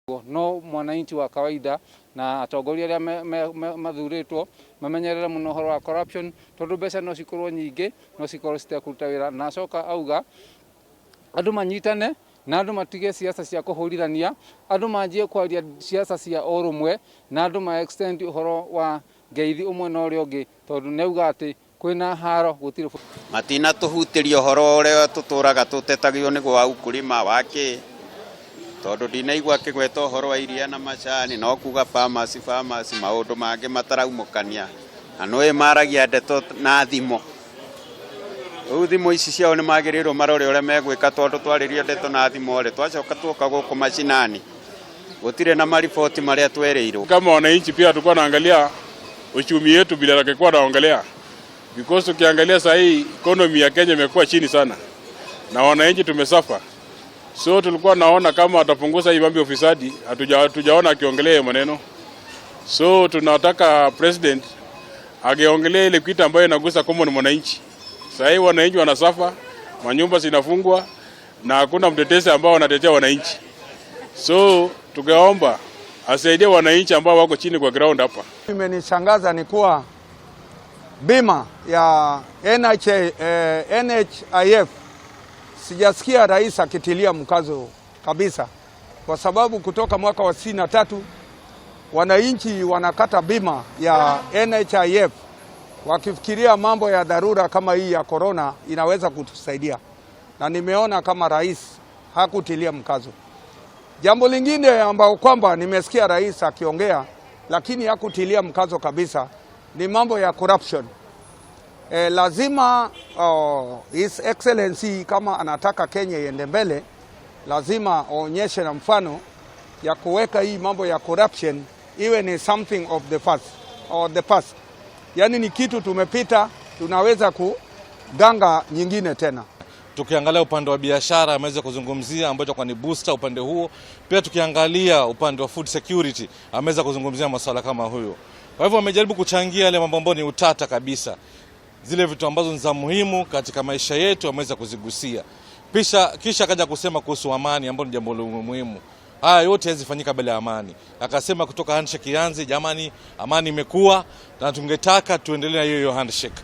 No mwananchi wa kawaida na atongoria arĩa mathurĩtwo mamenyerere mũno ũhoro wa corruption, tondũ mbeca no cikorwo nyingĩ no cikorwo citekũruta wĩra. Na acoka auga andũ manyitane na andũ matige siasa cia kũhũrithania, andũ manjie kwaria siasa cia ũrũmwe, na andũ ma extend ũhoro wa ngeithi ũmwe na ũrĩa ũngĩ, tondũ nĩauga atĩ kwĩna haro gũtirĩ. Matinatũhutĩria ũhoro ũrĩa tũtũraga tũtetagio nĩguo wa ukulima wa kĩ, tondũ ndinaigua akĩgweta ũhoro wa iria na macani, no kuga farmers, farmers, maũndũ mangĩ mataraumũkania. Na nĩũĩ maragia ndeto na thimo. Rĩu thimo ici ciao nĩ magĩrĩirwo marore ũrĩa megwĩka, tondũ twarĩrio ndeto na thimo rĩ, twacoka tuoka gũkũ macinani gũtirĩ na mariboti marĩa twerĩirwo. Kama wananchi pia tulikuwa naangalia uchumi yetu bila angekuwa naongelea, because tukiangalia saa hii economy ya Kenya imekuwa chini sana na wananchi tumesuffer. So tulikuwa naona kama atapunguza hii mambo ya ufisadi, hatujaona akiongelea hiyo maneno. So tunataka president angeongelea ile kitu ambayo inagusa common mwananchi. Saa hii wananchi wanasuffer, manyumba zinafungwa na hakuna mtetezi ambao wanatetea wananchi. So tukaomba asaidie wananchi ambao wako chini kwa ground hapa. Imenishangaza ni kuwa bima ya NHIF sijasikia rais akitilia mkazo kabisa, kwa sababu kutoka mwaka wa 63 wananchi wanakata bima ya NHIF wakifikiria mambo ya dharura kama hii ya corona inaweza kutusaidia, na nimeona kama rais hakutilia mkazo. Jambo lingine ambao kwamba nimesikia rais akiongea lakini hakutilia mkazo kabisa ni mambo ya corruption. Lazima His Excellency kama anataka Kenya iende mbele, lazima aonyeshe na mfano ya kuweka hii mambo ya corruption iwe ni something of the past, or the past. Yani ni kitu tumepita, tunaweza kuganga nyingine tena. Tukiangalia upande wa biashara ameweza kuzungumzia ambacho kwa ni booster upande huo. Pia tukiangalia upande wa food security ameweza kuzungumzia masuala kama huyo. Kwa hivyo amejaribu kuchangia yale mambo ambayo ni utata kabisa, zile vitu ambazo ni za muhimu katika maisha yetu ameweza kuzigusia. Kisha akaja kusema kuhusu amani ambayo ni jambo muhimu. Haya yote hayawezi fanyika bila ya amani. Akasema kutoka handshake ianze, jamani, amani imekuwa na tungetaka tuendelee na hiyo hiyo handshake.